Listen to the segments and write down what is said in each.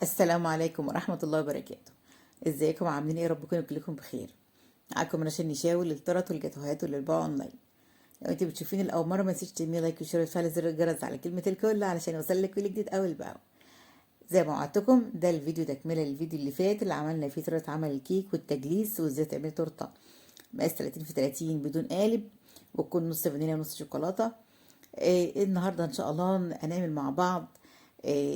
السلام عليكم ورحمة الله وبركاته. ازيكم عاملين ايه؟ رب يكون كلكم بخير. معاكم رشا النشاوي للطرط والجاتوهات وللبيع اونلاين. لو انت بتشوفيني لاول مرة ما تنسيش تعملي like و share وتفعلي زر الجرس على كلمة الكل علشان يوصلك كل جديد اول باول. زي ما وعدتكم ده الفيديو تكمله للفيديو اللي فات اللي عملنا فيه طريقه عمل الكيك والتجليس وازاي تعملي تورته مقاس 30 في 30 بدون قالب وتكون نص فانيليا ونص شوكولاتة. النهارده ان شاء الله هنعمل مع بعض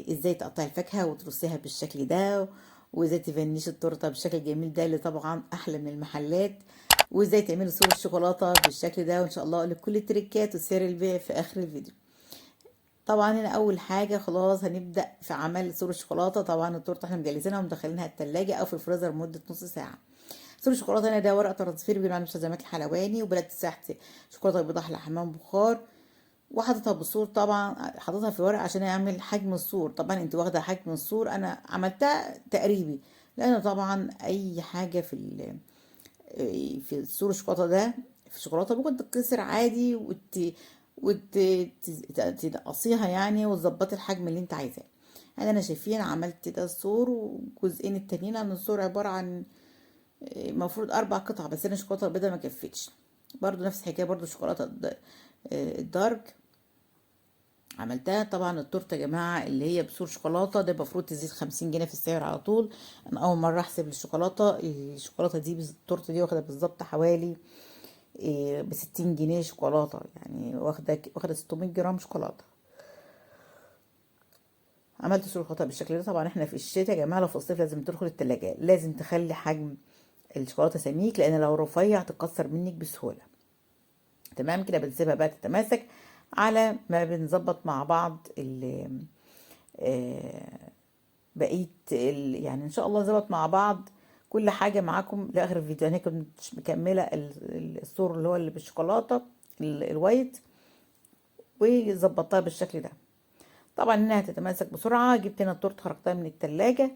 ازاي تقطعي الفاكهة وترصيها بالشكل ده، وازاي تفنشي التورتة بالشكل الجميل ده اللي طبعا احلى من المحلات، وازاي تعملي صوره الشوكولاتة بالشكل ده، وان شاء الله اقول لك كل التريكات وسعر البيع في اخر الفيديو. طبعا هنا اول حاجة خلاص هنبدا في عمل صوره الشوكولاتة. طبعا التورتة احنا مجهزينها ومدخلينها التلاجة او في الفريزر لمدة نص ساعة. صوره الشوكولاتة هنا ده ورق transfer بيبقى عليه مستلزمات الحلواني، وبلت تحت شوكولاتة بيضاء على حمام بخار، وحاططها بالصور. طبعا حاططها في ورق عشان اعمل حجم الصور. طبعا انت واخده حجم الصور، انا عملتها تقريبي لان طبعا اي حاجة في الصور الشوكولاتة ده في الشوكولاتة ممكن تتكسر عادي وتنقصيها يعني وتظبطي الحجم اللي انت عايزاه. انا شايفين عملت ده الصور وجزئين التانيين، لان الصور عبارة عن المفروض 4 قطع، بس انا الشوكولاتة البيضاء ما كفتش. برضو نفس الحكاية، برضو الشوكولاتة ال dark عملتها. طبعا التورتة يا جماعة اللي هي بصور شوكولاتة ده المفروض تزيد 50 جنيه في السعر على طول. انا اول مرة احسب الشوكولاتة، الشوكولاتة دي التورتة دي واخده بالظبط حوالي ب60 جنيه شوكولاتة، يعني واخده 600 جرام شوكولاتة. عملت صور شوكولاتة بالشكل ده. طبعا احنا في الشتاء يا جماعة، لو في الصيف لازم تدخل التلاجة، لازم تخلي حجم الشوكولاتة سميك لان لو رفيع تتكسر منك بسهولة. تمام كده بنسيبها بقى تتماسك على ما بنظبط مع بعض بقية يعني ان شاء الله نظبط مع بعض كل حاجة معاكم لاخر الفيديو. انا كنت مكملة الصور اللي هو اللي بالشوكولاته ال white وظبطتها بالشكل ده. طبعا انها هتتماسك بسرعة. جبت هنا التورتة خرجتها من التلاجة.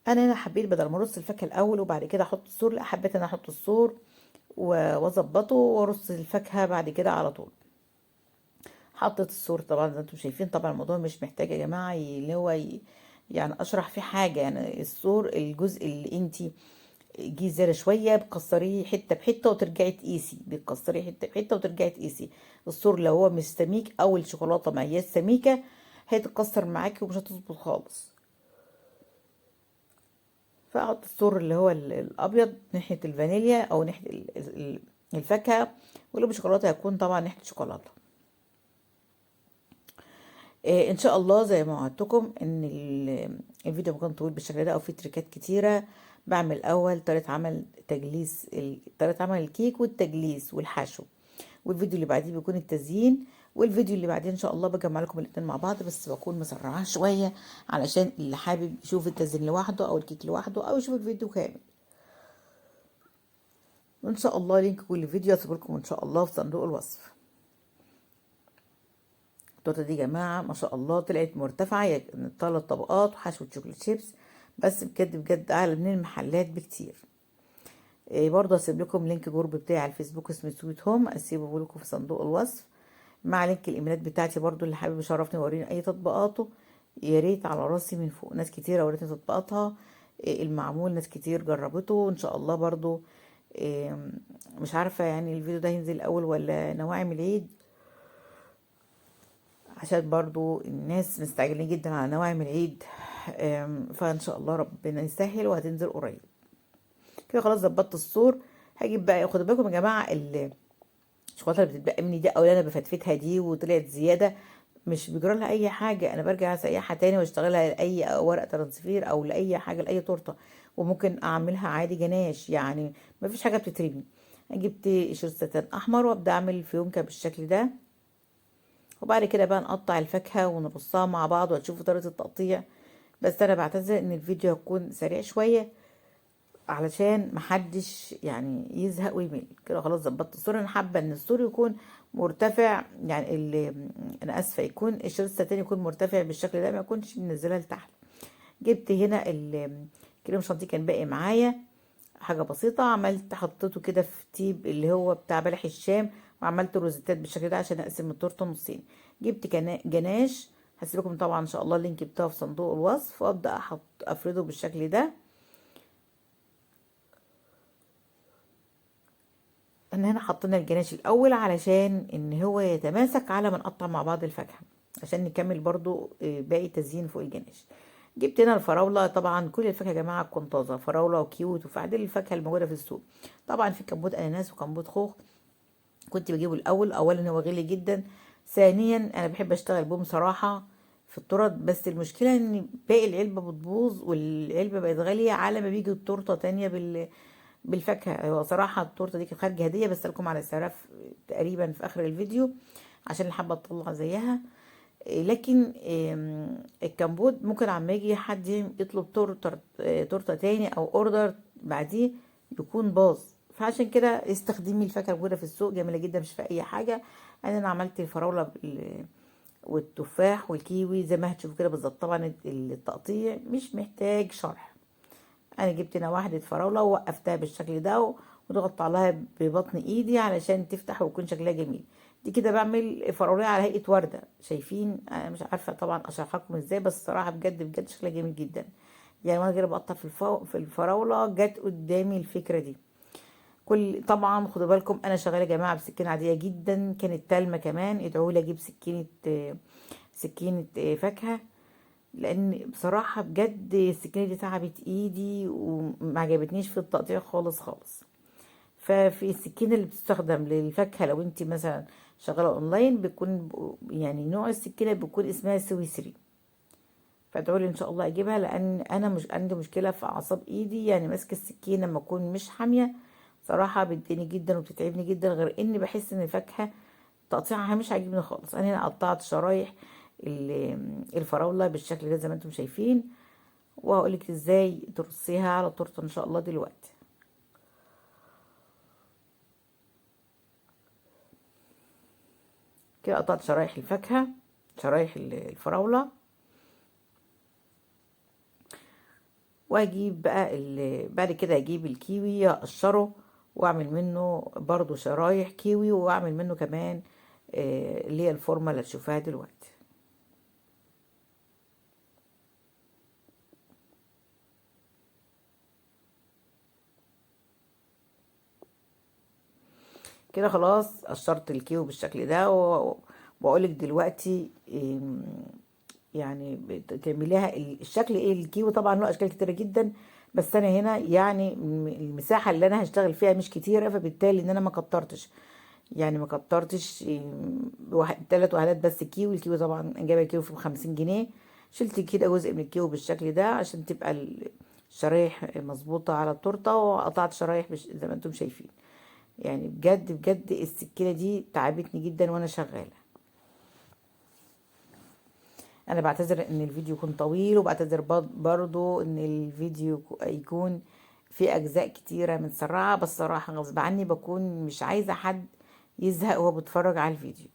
انا هنا حبيت بدل ما ارص الفاكهة الاول وبعد كده احط الصور، لا حبيت انا احط الصور واظبطه وارص الفاكهة بعد كده على طول. حطيت الصور طبعا زي ما انتم شايفين. طبعا الموضوع مش محتاج يا جماعة اللي هو يعني اشرح فيه حاجة، يعني الصور الجزء اللي انتي جه زيادة شوية بتكسريه حتة بحته وترجعي تقيسي، بتكسريه حتة بحته وترجعي تقيسي. الصور لو هو مش سميك او الشوكولاتة ما هياش سميكة هيتكسر معاكي ومش هتظبط خالص. فاحط الصور اللي هو الابيض ناحية الفانيليا او ناحية الفاكهة، واللي بالشوكولاته هيكون طبعا ناحية الشوكولاتة. ان شاء الله زي ما وعدتكم ان الفيديو بيكون طويل بالشكل ده او فيه تريكات كتيرة. بعمل اول طريقه عمل تجليس طريقه عمل الكيك والتجليس والحشو، والفيديو اللي بعديه بيكون التزيين، والفيديو اللي بعديه ان شاء الله بجمع لكم الاتنين مع بعض، بس بكون مسرعاه شوية علشان اللي حابب يشوف التزيين لوحده او الكيك لوحده او يشوف الفيديو كامل. وان شاء الله link كل فيديو هسيبه لكم ان شاء الله في صندوق الوصف. التورتة دي يا جماعة ما شاء الله طلعت مرتفعة، يعني 3 طبقات وحشوه chocolate chips، بس بجد بجد اعلى من المحلات بكتير. برضه هسيب لكم link group بتاعي على الفيسبوك اسمه Sweet Home، اسيبه لكم في صندوق الوصف مع link الايميلات بتاعتي برضه. اللي حابب يشرفني ويوريني اي تطبيقاته يا ريت، على راسي من فوق. ناس كتير وريتني تطبيقاتها، المعمول ناس كتير جربته ان شاء الله برضه. مش عارفه يعني الفيديو ده هينزل الاول ولا نواعم العيد، عشان برضو الناس مستعجلين جدا على نواعم العيد. فان شاء الله ربنا يسهل وهتنزل قريب. كده خلاص ظبطت الصور. هجيب بقى، خدوا بالكم يا جماعة الشوكولاتة اللي بتتبقى مني دي او اللي انا بفتفتها دي وطلعت زيادة مش بيجرى لها اي حاجة، انا برجع اسيحها تاني واشتغلها لاي ورق transfer او لاي حاجة لاي تورته، وممكن اعملها عادي جناش، يعني مفيش حاجة بتترمي. جبت شريط ستان احمر وابدا اعمل فيونكه بالشكل ده، وبعد كده بقى نقطع الفاكهة ونرصها مع بعض وهتشوفوا طريقه التقطيع. بس انا بعتذر ان الفيديو هيكون سريع شوية علشان محدش يعني يزهق ويمل. كده خلاص ظبطت الصورة. انا حابة ان السور يكون مرتفع، يعني انا اسفه، يكون الشريط الستان يكون مرتفع بالشكل ده، ما يكونش منزلها لتحت. جبت هنا الكريم شانتيه كان باقي معايا حاجة بسيطة، عملت حطيته كده في tube اللي هو بتاع بلح الشام، وعملت روزيتات بالشكل ده عشان اقسم التورتة نصين. جبت جناش هسيبكم طبعا ان شاء الله ال link بتاعه في صندوق الوصف. وابدا احط افرده بالشكل ده. انا هنا حطينا الجناش الاول علشان ان هو يتماسك على ما نقطع مع بعض الفاكهة، عشان نكمل برضو باقي تزيين فوق الجناش. جبت هنا الفراوله، طبعا كل الفاكهة يا جماعة تكون طازة، فراوله وكيوي وتفاح، دي الفاكهة الموجودة في السوق. طبعا في كمبوت اناناس وكمبوت خوخ كنت بجيبه الاول. اولا هو غالي جدا، ثانيا انا بحب اشتغل بهم صراحة في التورت، بس المشكلة ان باقي العلبة بتبوظ والعلبه بقت غالية على ما بيجي التورتة تانية بالفاكهه. هو صراحة التورتة دي كانت خارجه هديه، بس لكم على سعرها تقريبا في اخر الفيديو عشان اللي حابة تطلع زيها. لكن الكمبوت ممكن عما يجي حد يطلب تورته تاني او order بعديه يكون باظ، فعشان كده استخدمي الفاكهة الموجودة في السوق، جميلة جدا مش في اي حاجة. انا عملت الفراوله والتفاح والكيوي زي ما هتشوفوا كده بالظبط. طبعا التقطيع مش محتاج شرح. انا جبت هنا واحدة فراوله ووقفتها بالشكل ده وضغطت عليها ببطن ايدي علشان تفتح ويكون شكلها جميل. دي كده بعمل فراوله على هيئة ورده، شايفين؟ انا مش عارفه طبعا اشرح لكم ازاي، بس الصراحة بجد بجد شكلها جميل جدا. يعني وانا كده بقطع في الفراوله جت قدامي الفكرة دي. كل طبعا خدوا بالكم انا شغالة يا جماعة بسكينة عادية جدا، كانت تلمه كمان، ادعوا لي اجيب سكينة فاكهة، لان بصراحة بجد السكينة دي تعبت ايدي وما عجبتنيش في التقطيع خالص خالص. ففي السكينة اللي بتستخدم للفاكهه لو انت مثلا شغالة اونلاين بيكون يعني نوع السكينة بيكون اسمها سويسري، فادعوا لي ان شاء الله اجيبها، لان انا مش عندي مشكلة في اعصاب ايدي، يعني ماسكه السكينة لما اكون مش حامية صراحة بتضايقني جدا وبتتعبني جدا، غير اني بحس ان الفاكهة تقطيعها مش عاجبني خالص. انا هنا قطعت شرايح الفراوله بالشكل ده زي ما انتم شايفين، وهقولك ازاي ترصيها على التورتة ان شاء الله دلوقتي. كده قطعت شرايح الفاكهة، شرايح الفراوله، واجيب بقى بعد كده اجيب الكيوي اقشره واعمل منه برضو شرايح كيوي، واعمل منه كمان اللي هي الفورمة اللي هتشوفوها دلوقتي. كده خلاص قشرت الكيوي بالشكل ده، واقولك دلوقتي يعني تعمليها الشكل ايه. الكيوي طبعا له اشكال كتيرة جدا، بس انا هنا يعني المساحة اللي انا هشتغل فيها مش كتيرة، فبالتالي ان انا ما كترتش، يعني ما كترتش 3 وحدات بس كيوي. الكيوي طبعا جايبه كيوي في 50 جنيه، شلت كده جزء من الكيوي بالشكل ده عشان تبقى الشرايح مظبوطة على التورتة، وقطعت شرايح زي ما انتم شايفين. يعني بجد بجد السكينة دي تعبتني جدا وانا شغالة. انا بعتذر ان الفيديو يكون طويل، وبعتذر برضو ان الفيديو يكون في اجزاء كتيرة متسرعه، بس صراحة غصب عني بكون مش عايزه حد يزهق وهو بيتفرج على الفيديو.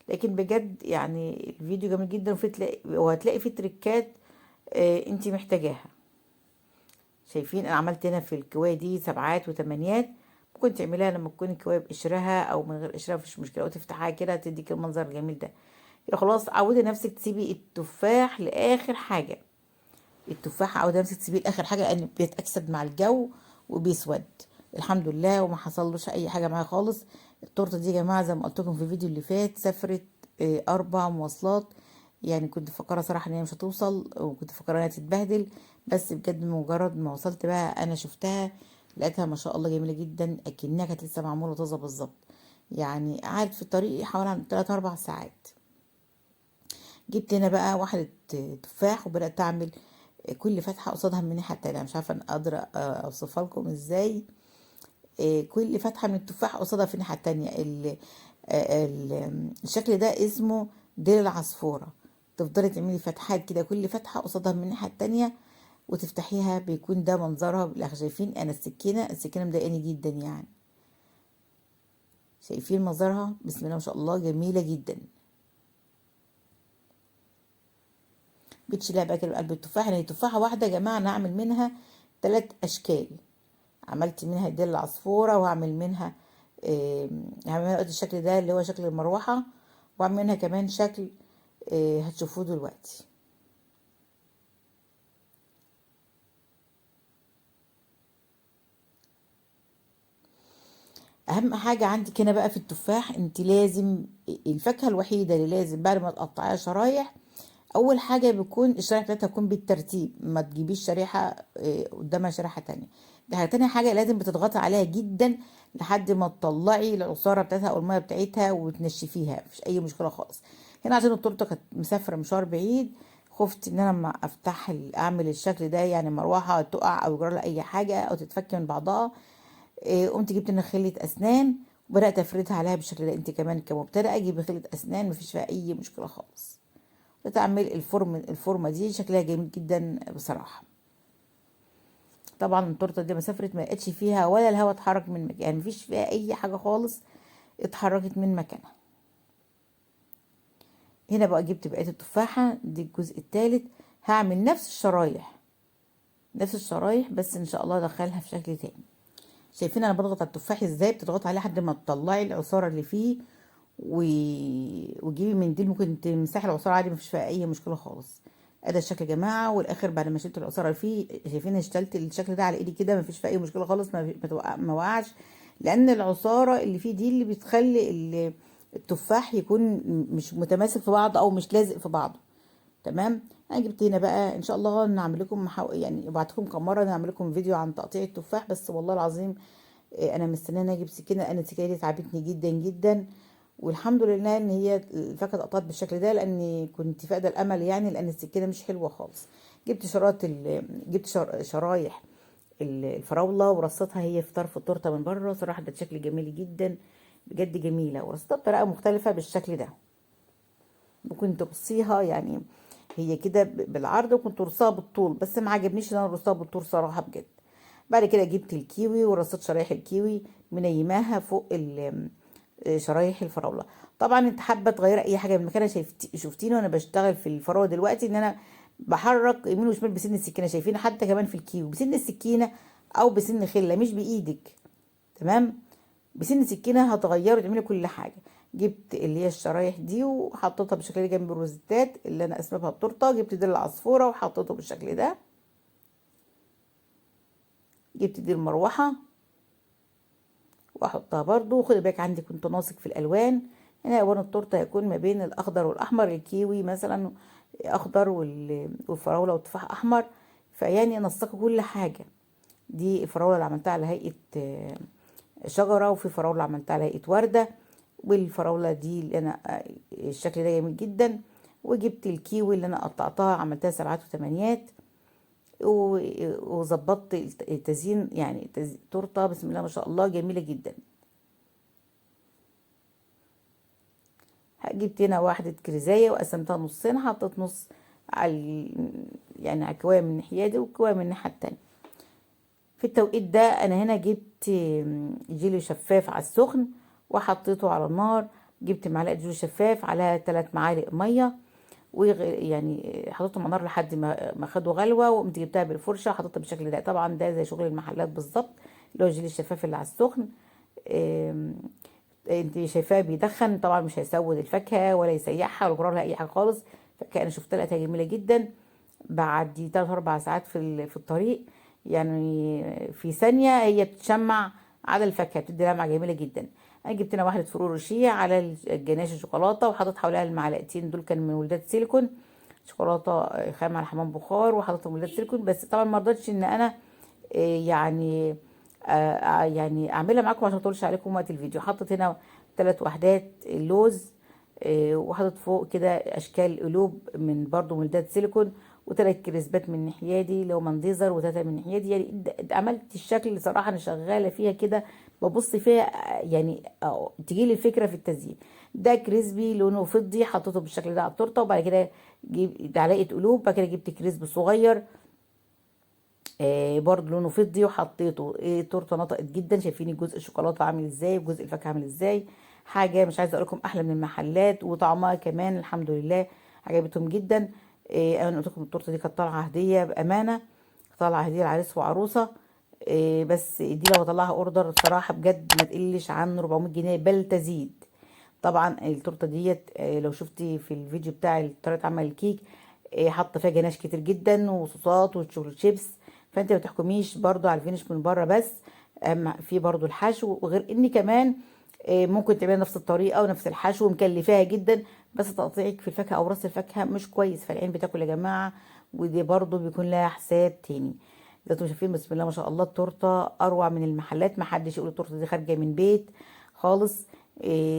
لكن بجد يعني الفيديو جميل جدا، وهتلاقي فيه تريكات انتي محتاجاها. شايفين انا عملت هنا في الكوايه دي 7 و8، ممكن تعمليها لما تكون الكوايه بقشرها او من غير قشرها مفيش مشكلة، وتفتحها كده تديك المنظر الجميل ده. يبقى خلاص عودي نفسك تسيبي التفاح لاخر حاجة، التفاح عودي نفسك تسيبيه لاخر حاجة لان بيتاكسد مع الجو وبيسود. الحمد لله وما حصلوش اي حاجة معايا خالص. التورتة دي يا جماعة زي ما قلت لكم في الفيديو اللي فات سافرت 4 مواصلات، يعني كنت مفكرة صراحة ان هي مش هتوصل، وكنت مفكرة انها تتبهدل، بس بجد مجرد ما وصلت بقى انا شفتها لقيتها ما شاء الله جميلة جدا، اكنها كانت لسه معمولة طازة بالظبط. يعني قعدت في الطريق حوالي 3-4 ساعات. جبت هنا بقى واحدة تفاح وبدأت أعمل كل فتحة قصادها من الناحية التانية، مش عارفة أنا قادرة أوصفها لكم إزاي. كل فتحة من التفاح قصادها في الناحية التانية. الشكل ده اسمه ديل العصفورة، تفضلي تعملي فتحات كده كل فتحة قصادها من الناحية التانية وتفتحيها، بيكون ده منظرها بالآخر. شايفين أنا السكينة مضايقاني جدا، يعني شايفين منظرها بسم الله ما شاء الله جميلة جدا. بتشيلها بقى كده بقلب التفاح، يعني تفاحة واحدة يا جماعة أنا هعمل منها 3 أشكال، عملت منها ديل العصفورة، وهعمل منها، هعمل منها الشكل ده اللي هو شكل المروحة، وهعمل منها كمان شكل هتشوفوه دلوقتي. اهم حاجة عندك هنا بقى في التفاح، انت لازم الفاكهة الوحيدة اللي لازم بعد ما تقطعيها شرايح، اول حاجة بيكون الشرايح بتاعتها تكون بالترتيب، ما تجيبيش شريحة قدامها شريحة تانية. ده حاجة. تاني حاجة لازم بتضغطي عليها جدا لحد ما تطلعي العصاره بتاعتها او المية بتاعتها وتنشفيها، مفيش اي مشكلة خالص. هنا عشان التورتة كانت مسافرة مشوار بعيد، خفت ان انا لما افتح اعمل الشكل ده يعني مروحة تقع او يجرى لها اي حاجة او تتفك من بعضها. قمت جبت انا خله اسنان وبدات افردها عليها بالشكل ده. انت كمان كمبتدئه جيبي خله اسنان، مفيش فيها اي مشكلة خالص. بتعمل الفورمة دي شكلها جميل جدا بصراحة. طبعا التورتة دي ما سافرت ما لقيتش فيها ولا الهواء اتحرك من مكانها، يعني مفيش فيها اي حاجة خالص اتحركت من مكانها. هنا بقى جبت بقية التفاحة دي الجزء الثالث، هعمل نفس الشرايح بس ان شاء الله ادخلها في شكل تاني. شايفين انا بضغط على التفاح ازاي؟ بتضغط عليه لحد ما تطلعي العصاره اللي فيه، وتجيبي منديل ممكن تمسحي العصاره عادي، مفيش فيها اي مشكلة خالص. ادي الشكل يا جماعة. والاخر بعد ما شلت العصاره اللي فيه، شايفين اشتلت الشكل ده على ايدي كده، مفيش فيها اي مشكلة خالص، ما وقعش، لان العصاره اللي فيه دي اللي بتخلي التفاح يكون مش متماسك في بعض او مش لازق في بعضه. تمام. انا جبت هنا بقى ان شاء الله نعمل لكم يعني ابعت لكم كم مرة نعمل لكم فيديو عن تقطيع التفاح، بس والله العظيم انا مستنيه ان اجيب سكينة، لان السكينة دي تعبتني جدا جدا، والحمد لله ان هي الفاكهة اتقطعت بالشكل ده، لان كنت فاقده الامل يعني، لان السكينة مش حلوة خالص. جبت شرايح الفراوله ورصيتها هي في طرف التورتة من بره، صراحة ده شكل جميل جدا بجد، جميلة، ورصيتها بطريقة مختلفة بالشكل ده. ممكن ترصيها يعني هي كده بالعرض، وكنت ترصها بالطول، بس ما عجبنيش ان انا ارصها بالطول صراحة بجد. بعد كده جبت الكيوي ورصيت شرايح الكيوي منيماها فوق شرايح الفراوله. طبعا انت حابة تغيري اي حاجة من مكانها، شفتيني وانا بشتغل في الفراوله دلوقتي ان انا بحرك يمين وشمال بسن السكينة، شايفين حتى كمان في الكيوي بسن السكينة او بسن خله، مش بايدك. تمام، بسن سكينة هتغيري وتعملي كل حاجة. جبت اللي هي الشرايح دي وحطيتها بالشكل ده جنب الروزتات اللي انا قسمتها التورتة. جبت دي العصفوره وحطيته بالشكل ده. جبت دي المروحة واحطها برضو. خدي بالك عندي كنت ناسق في الالوان، هنا الوان التورتة هيكون ما بين الاخضر والاحمر، الكيوي مثلا اخضر والفراوله والتفاح احمر، فيعني نسقوا كل حاجة. دي الفراوله اللي عملتها على هيئة شجرة، وفي فراوله عملتها على هيئة ورده، والفراوله دي اللي انا الشكل ده جميل جدا. وجبت الكيوي اللي انا قطعتها عملتها 7 و8 وظبطت التزيين، يعني تورته بسم الله ما شاء الله جميلة جدا. جبت هنا واحدة كرزايه وقسمتها نصين، حطيت نص على يعني على كوايه من الناحية دي وكوايه من الناحية التانية. في التوقيت ده انا هنا جبت جيلي شفاف على السخن وحطيته على النار. جبت معلقه جيلي شفاف عليها 3 معالق مية، يعني حطيتهم على النار لحد ما خدوا غلوه، وقمت جبتها بالفرشه وحطيتها بالشكل ده. طبعا ده زي شغل المحلات بالظبط، اللي هو الجيلي الشفاف اللي على السخن. انت شايفاه بيدخن، طبعا مش هيسود الفاكهة ولا يسيحها ولا يجرى لها اي حاجة خالص. فاكهة انا شفت لقيتها جميلة جدا. بعد 3-4 ساعات في الطريق، يعني في ثانية هي بتشمع على الفاكهة، بتدي لمعة جميلة جدا. انا جبت لنا واحدة فروق روشيه على الجناش الشوكولاتة، وحطيت حواليها المعلقتين دول كان من ولدات سيليكون، شوكولاتة خام على حمام بخار، وحطيتهم ولدات سيليكون. بس طبعا ما رضيتش ان انا يعني اعملها معاكم عشان ما اطولش عليكم وقت الفيديو. حطيت هنا 3 وحدات اللوز، وحطيت فوق كده اشكال قلوب من برضو مولدات سيليكون، و3 كريسبات من الناحية دي اللي هو منديزر، و3 من الناحية دي. يعني عملت الشكل اللي صراحة انا شغالة فيها كده، ببص فيها يعني تجيلي الفكرة في التزيين. ده crispy لونه فضي حطيته بالشكل ده على التورتة، وبعد كده جيب علاقة قلوب، بعد كده جبت crisp صغير، برضو لونه فضي وحطيته. التورتة نطقت جدا، شايفين الجزء الشوكولاتة عامل ازاي وجزء الفاكهة عامل ازاي، حاجة مش عايزه اقول لكم احلى من المحلات، وطعمها كمان الحمد لله عجبتهم جدا. انا قلت لكم التورتة دي كانت طالعه هديه بامانه، طالعه هديه لعريس وعروسه. بس دي لو طلعها order صراحة بجد ما تقلش عن 400 جنيه بل تزيد. طبعا التورتة ديت لو شفتي في الفيديو بتاع طريقه عمل الكيك، حاطه فيها جناش كتير جدا وصوصات و chocolate chips، فانت ما تحكميش برضو على ال finish من بره بس، في برضو الحشو. وغير ان كمان ممكن تعملي نفس الطريقة ونفس الحشو ومكلفاها جدا، بس تقطيعك في الفاكهة او راس الفاكهة مش كويس، فالعين بتاكل يا جماعة، ودي برضو بيكون لها حساب تاني. زي ما انتم شايفين بسم الله ما شاء الله التورتة اروع من المحلات، ما حدش يقول التورتة دي خارجه من بيت خالص.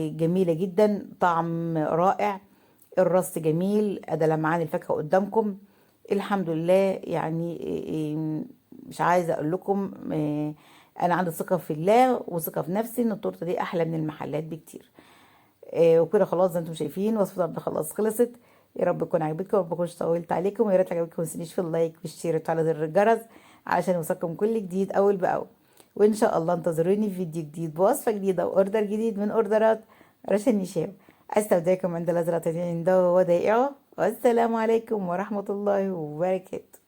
جميلة جدا، طعم رائع، الرص جميل، ادي لمعان الفاكهة قدامكم الحمد لله. يعني مش عايزه اقول لكم، انا عندي ثقة في الله وثقه في نفسي ان التورتة دي احلى من المحلات بكتير. وكده خلاص زي ما انتم شايفين وصفه النهارده خلاص خلصت. يا رب تكون عجبتكم، يا رب اكونش طولت عليكم، ويا ريت عجبتكم ما تنسونيش في ال like وال share وتفعلوا زر الجرس علشان يوصلكم كل جديد اول باول. وان شاء الله انتظروني في فيديو جديد بوصفه جديدة و order جديد من اوردرات رشا النشاوي. استودعكم عند الازرق عنده ودائعه، والسلام عليكم ورحمة الله وبركاته.